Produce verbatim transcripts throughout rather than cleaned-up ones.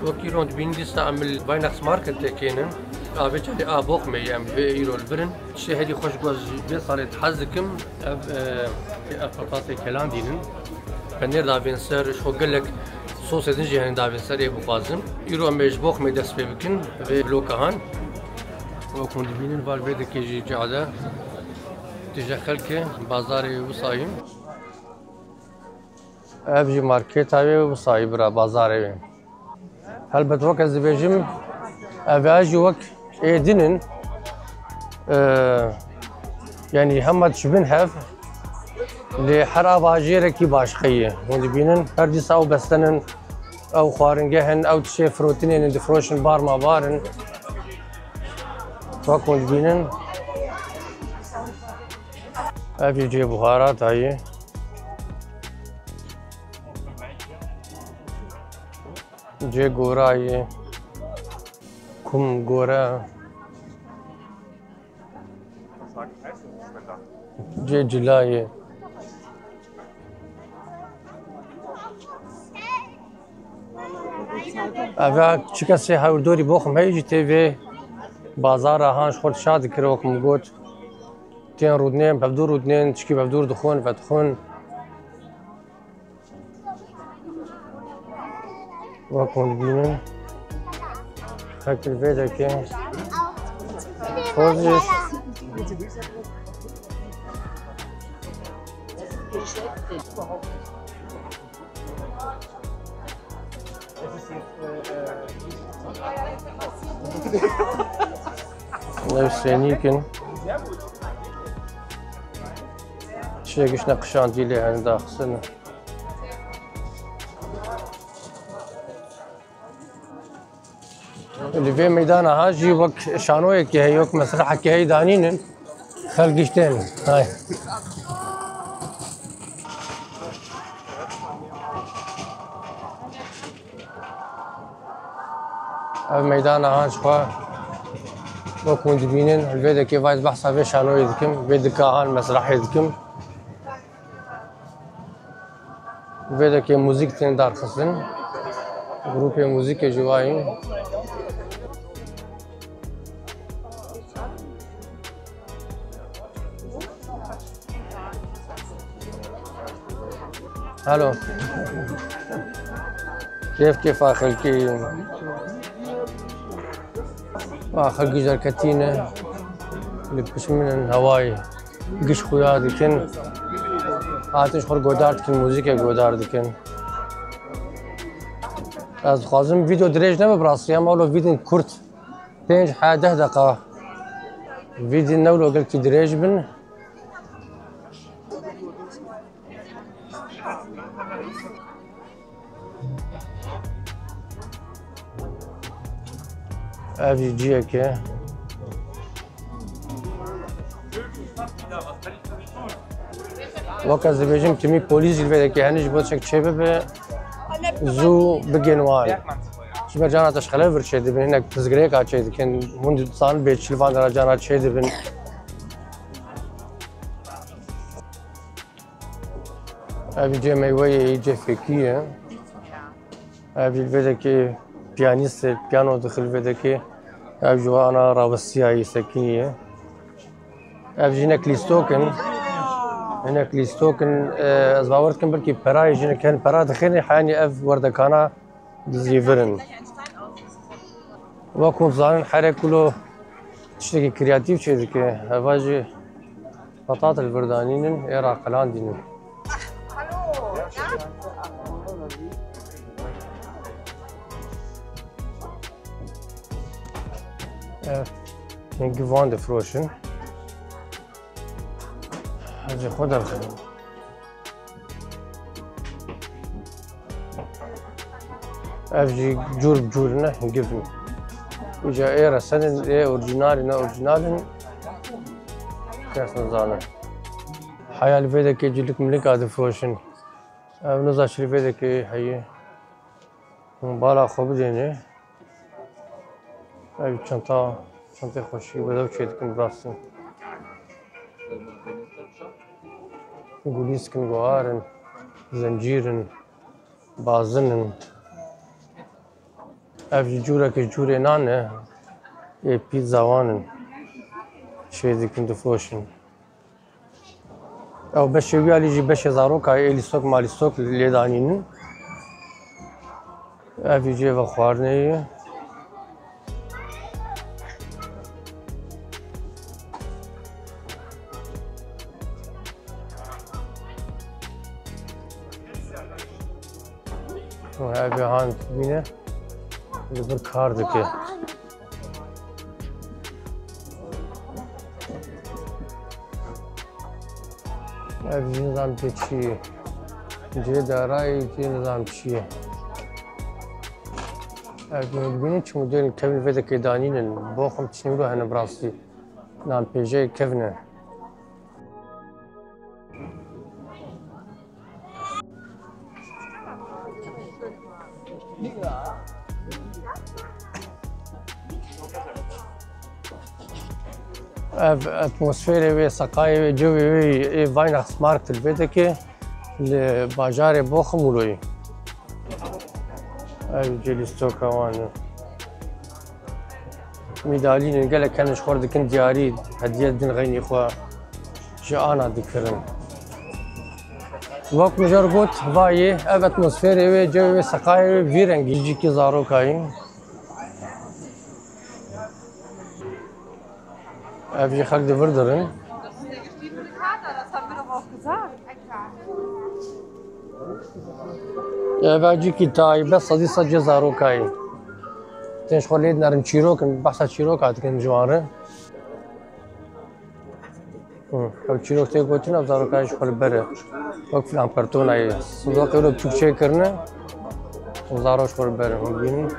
Wekî rond bîn dîsa em li Weihnachts Market têkênin. A vê carê a Boxmê ye, em vê îro li vir in. Tiştê herî xweş ku ez ji vê salê dihez dikim, ev, e, ev petatê kelandîn in. Penêr davên ser, ji xwe gelek sosê din jî hene davên ser ê bixwazin. Îro em ê ji Boxmê dest pê bikin, vê vloga han. Wek hûn dibînin, var vê dikê jî cade. Tije xelkê, bazarê wisa ye. Ev jî marketa wê wisa ye bira, bazarê wê. Helbet wek ez dibêjim, ev a jî wek ê din in. Ee, yanî hema dişibin hev, lê her ava jêrekî başqe ye. Hûn dibînin, her dîsa ew bestenin, ew xwaringeh in, ew tiştê firotinên in, difroşin, bar ma bar in. Wek hûn dibînin, ev jî cihê buharata ye. Cihê gora ye. Kum gore. Cihê cila ye. Ev ya çi kesê hewrdorî Boxim heye jî tê vê bazara han ji xwe dişa dikir, wek min got. Tên rûdinên, pevdû rûdinên, çikî pevdûr dixwin, vedixwin. Wek hûn dibînin, xelk li vê dekê soz jî. Ev sênîk in. Şê gişne qişandî lê hene daxistin. Li vê meydana ha jî wek şanoyekê heye, wek mesrehekê heye danînin. Xelk giş tên. Hay. Ev meydana han ji xwe wek hûn dibînin, li vê dekê va ez behsa vê şanoyê dikim, vê dika han mesrehê dikim. Vê dekê muzîk tên darxistin. Grûpê muzîkê jî wa ye. Hello. Kêf kêfa xelkê ye. Wa xelkî ji derketî ne. Li pişt min in hewayê. Giş xuya dikin. Hatin ji xwe godar dikin, muzîkê godar dikin. Ez dixwazim vîdeo dirêj nebe bi rastî, em wilo vîdin kurt, pênc heta deh deqa vîdin ne wilo gelkî dirêj bin. Ev jî cihek e. Wek ez dibêjim, timî polîs jî li vê dekê hene ji bo tiştek çêbibe, zû bigên wan. Ji ber cana te ji xele vir çêdibin, hinek tizgirêka çêdikin, hûn dizanin bê çi li van dera cana çêdibin. Ev cê meyweyê, cê fêkî ye. Ev jî li vê dekê piyanîst e, piyano dixil vê dekê. Ev ji wana rawestiyayî sekinî ye. Ev jî hinek lîstok in. Hinek lîstok in. E, ez bawer dikim belkî perayê jî hinek hin pera dixêne, heyanî ev werdekana dizî vir in. Wek hûn dizanin, herê kulo tiştekî kreatîf çêdike. Heva jî petat li vir danînin, ê ra qelandînin. Ev, hingî van difiroşin. Ez ê xwe derxînim. Ev jî cûr bi cûr ne, hingî bin. Îca ê resen in, ê orîjinal in, ne orîjinal in. Kes nizane. Heya li vê dekê cilik milik a difiroşin. Ev niza çi li vê dekê heye. Hûn bala xwe bidêne. Ev çanta, çantê xweşî bedew çêdikin bi rastî. Gulîsk in, guhar in, zincîr in, bazin in. Ev jî cûrek ji cûrê nan e, ê pîtza wan in. Çê dikin, difiroşin. Ew beşê wî alî jî beşê zarokayê, ê lîstok malîstok lê danînin. Ev jî cêva xwarinê ye. Ev ê han bîne, li vir kar dike. Ev jî nizam pê çi ye. Cê darayê, cê nizam çi ye. Ev dibînin çi model kevin vê dikê danînin. Boxim tiştê wilo hene bi rastî. Nan pêjeyê kevin e. Ev atmosferê wê, seqayê wê, cewê wê ê Weihnachtsmarkt li vê dikê, li bajarê Bochum wilo ye. Ev cê lîstoka wan e. Mîdalînin gelek hene ji xwe dikin diyarî, hediye didin xeynî xwe, ji ana dikirin. Wek min jar got, va yê, ev atmosferê wê, cewê wê, seqayê wê vî rengî, cîkî zarokayî. Ev jî xelk di vir dirin. Ev cîkî taybet sedî sed cê zarokayî. Tên ji xwe lê dinerin çîrok in, behsa çîroka dikin ji wan re. Hı, ew çîrok tê gotin, ev zarokayî ji xwe li ber e. Wek filan pertona ye. Sindoqê wilo biçûk çêkirine, û zarok ji xwe li ber e. Hûn bînin.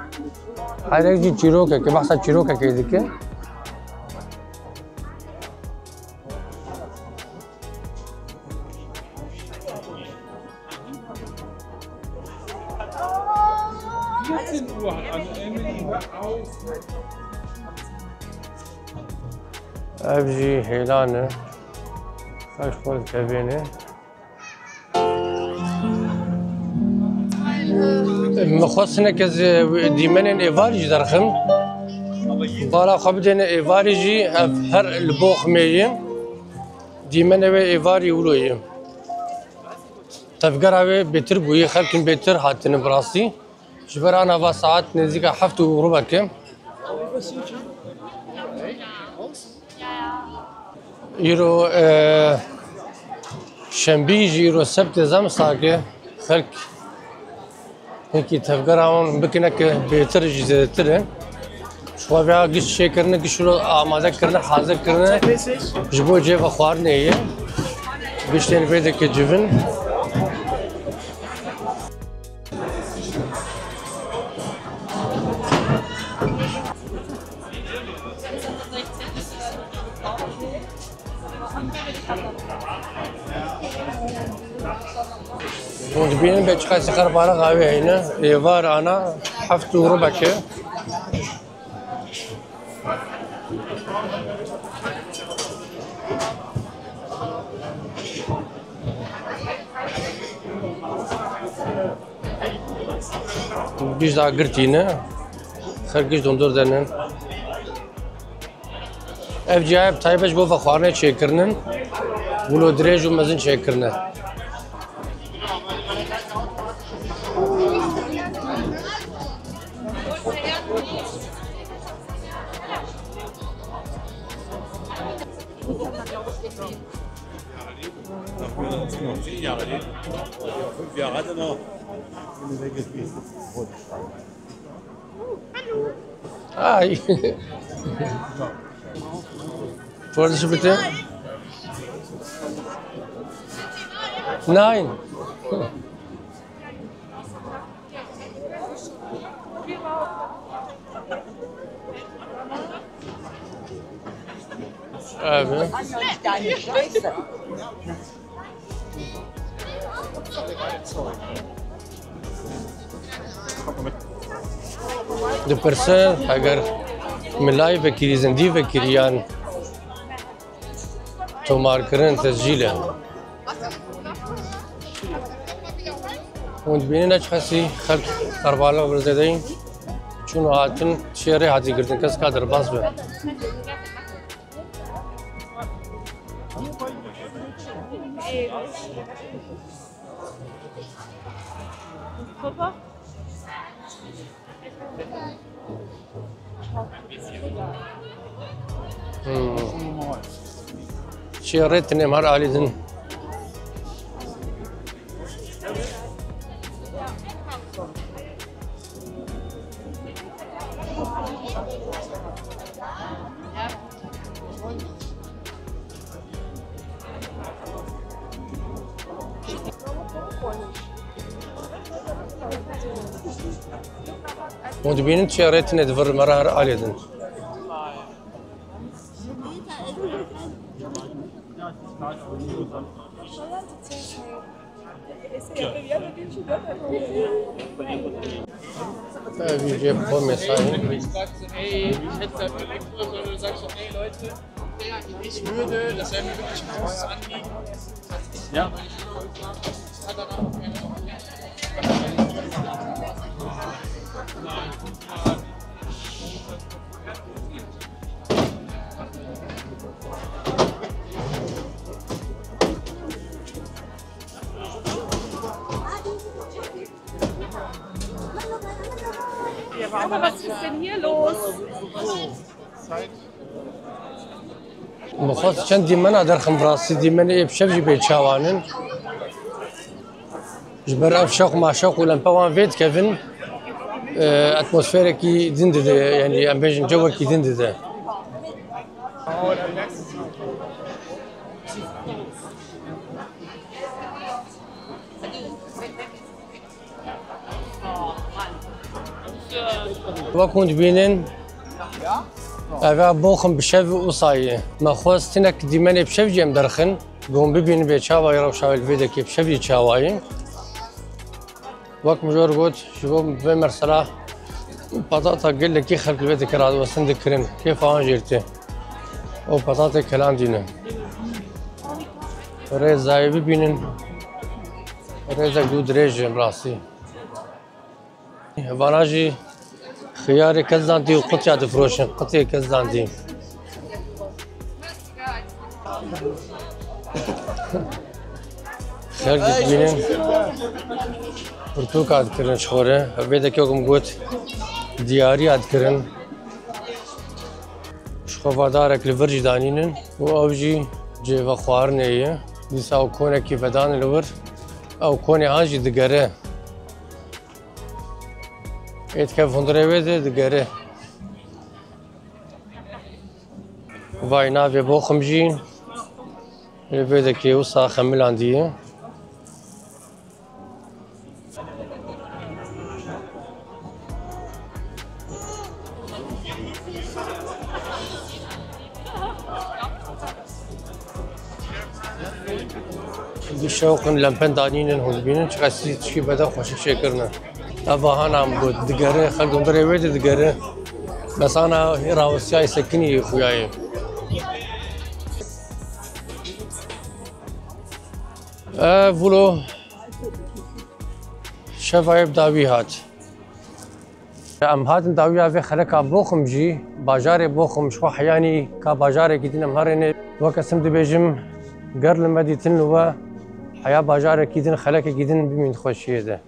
Her yek jî çîrokek e, behsa çîrokekê dike. Ev jî hêlan e. Xweş xwe dikevêne. Min xwest hinekî ez, e, dîmenên êvarî jî derxim. Bala xwe bidêne êvarî jî, ev her li Boxumê ye. Dîmenê wê êvarî wilo ye. Tevgera wê bêtir bûye, xelkên bêtir hatine bi rastî. Ji ber ana va saet nêzîka heft û rubek e. Îro, e, şembî jî îro sebtê zemstak e. Xelk hinkî tevgera wan bikineke bêtir jî zêdetir e. Ji xwe vêya giş çêkirine, giş wilo amade kirine, hazir kirine ji bo cêva xwarinê ye. Giş tên vê dike civin. Hûn dibînin bê çiqasî xerpana qawê heyne. Êvar ana heft û rubek e. Giş dagirtî ne. Xelk giş dondor dene. Ev cihayê bi taybet ji bo vexwarinê çêkirinin. Wilo dirêj û mezin çêkirine. Hi. Vorsitzende, bitte. Nein. Abi. Dipirse eger min live vekirî, zindî vekirî yan tomarkirin tescîl e. Hûn dibînin ne çi xesî xelk qerbala birzedeyî çûn û hatin şêrê hatî girtin, kes ka derbas be. Hmm. Şêrê tine her alî din. Hûn dibînin çi rê tine di vir me re her alê din. Ev jê xwe mesajê. Ey, ich hätte da wirklich nur so, wenn du sagst so, ey Leute, ich würde, das wäre mir wirklich ein großes Anliegen. Ja. Aber was ist denn hier los? Min xwest çend dîmena derxim, bi rastî dîmenê ê bi şev jî bê çawan in. Ji ber ev şewq maşewq û lempe wan vê dikevin, e, atmosferekî din dide, yanî em bêjin cewekî din dide. Wek hûn dibînin, ev a Boxim bi şev wisa ye. Me xwest hinek dîmenê bi şev jî em derxin, ku hûn bibînin bê çawa ye rewşa wê li vê dekê bi şev jî çawa ye. Wek min jor got, ji bo vê mesela patata gelekî xelk li vê dikê radiwestin dikirin. Kêfa wan jê tê. Ew patatê kelandî ne. Rêzayê bibînin. Rêzek dû dirêj e, bi rastî. Vana jî xiyarê kezdandî û qutya difiroşin. Qutê kezdandî. Xelk dibînin pirtûka dikirin ji xwe re. Vê dekê wek min got diyariya dikirin. Ji xwe vadarek li vir jî danînin û ew jî cêvexwarinê ye. Dîsa ew konekî vedane li wir. Ew konê an jî digere. Ê dikeve hundirê wê de digere. Vay navê Boxim jî li vê dekê wisa xemilandiye. Di şewqin lempen danînin hûn dibînin, çiqas tişkî bede xweşik çêkirine. Ev bahana min got, digere, xelk hundirê wê de digere. Mesana rawestiyayê sekinî yê xuya ye. Ev wilo şevayê bi dawî hat. Em hatin dawiya vê xeleka Boxim jî, bajarê Boxim ji xwe heyanî ka bajarekî din em herêne. Weke sim dibêjim, ger li me dîtin li we heya bajarekî din, xelekekî din bimîn xweşiyê de.